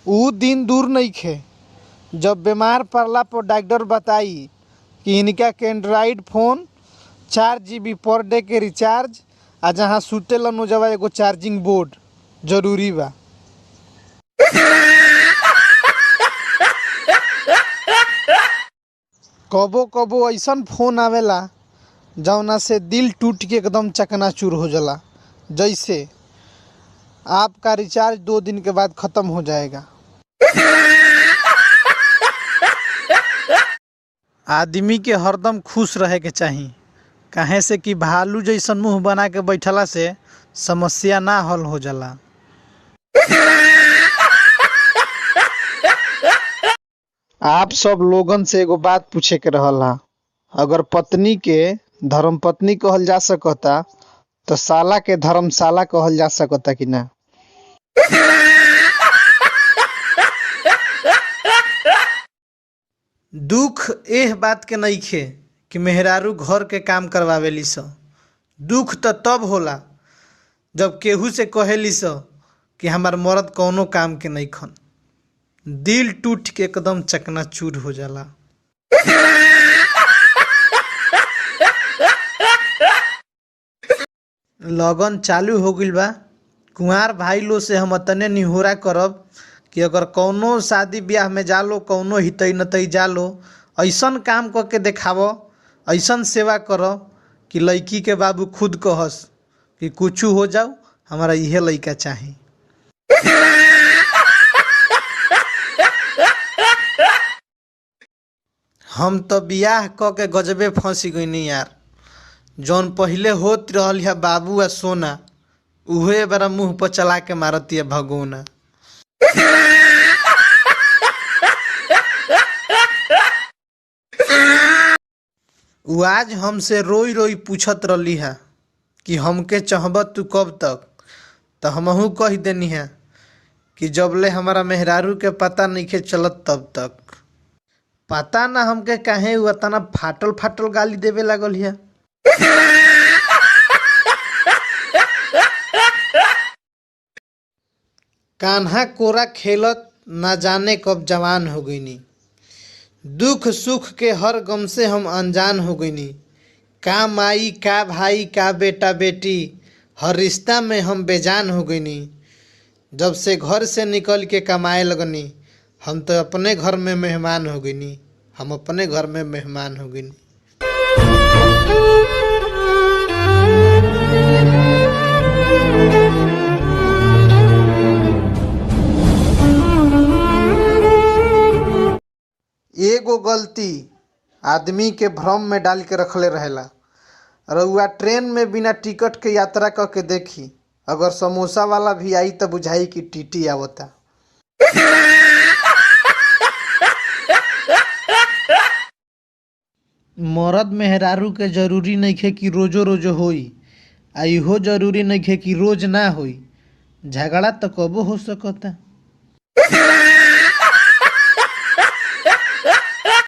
ऊ दिन दूर नइखे जब बीमार पड़ला पर डॉक्टर बताई कि इनका के Android phone 4 GB per day के रिचार्ज आ जहाँ सुतेलन ओजवा एगो चार्जिंग बोर्ड जरूरी बा। कबो कबो अइसन फोन आवेला जवना से दिल टूट के एकदम चकनाचूर हो जाला, जैसे आपका रिचार्ज 2 दिन के बाद खत्म हो जाएगा। आदमी के हरदम खुश रहे के चाही, काहे से कि भालू जइसन मुंह बना के बैठला से समस्या ना हल हो जाला। आप सब लोगन से एगो बात पूछे के रहल हा, अगर पत्नी के धर्मपत्नी कहल जा सकता तो साला के धर्मशाला कहल जा सकता कि ना? दुख एह बात के नइखे कि मेहरारू घर के काम करवावेली स, दुख त तब होला जब केहू से कहेली स कि हमार मर्द कौनो काम के नइखन। दिल टूट के एकदम चकनाचूर हो जाला। लगन चालू हो गइल बा। कुंवार भाई लो से हम अतने निहोरा करब कि अगर कौनो शादी ब्याह में जालो, कौनो हितई नतई जालो, ऐसन काम क के देखाव, ऐसन सेवा कर कि लड़की के बाबू खुद कहस कि कुछ हो जाओ हमारा इहे लड़का चाही। हम तो बियाह क के गजबे फंसी गईनी यार। जौन पहिले होत रहल है बाबू आ सोना, उहे बड़ा मुंह पर चला के मारतिया भगोना। उ आज हमसे रोई रोई पूछत रहली है कि हमके चाहब तू कब तक, तो हमहू कह देनी है कि जबले हमारा मेहरारू के पता नइखे चलत तब तक। पता ना हमके काहे उ अतना फाटल फाटल गाली देवे लागल हिया। कान्हा कोरा खेलत ना जाने कब जवान हो गईनी, दुख सुख के हर गम से हम अनजान हो गईनी। का माई का भाई का बेटा बेटी, हर रिश्ता में हम बेजान हो गईनी। जब से घर से निकल के कमाए लगनी, हम तो अपने घर में मेहमान हो गईनी, हम अपने घर में मेहमान हो गईनी। एगो गलती आदमी के भ्रम में डाल के रखले रहेला। रउआ ट्रेन में बिना टिकट के यात्रा क के देखी, अगर समोसा वाला भी आई त बुझाई कि टीटी आवता। मरद मेहरारू के जरूरी नइखे कि रोजो रोजो होई, आ इहो जरूरी नइखे कि रोज ना होई। झगड़ा त कबो हो सकता।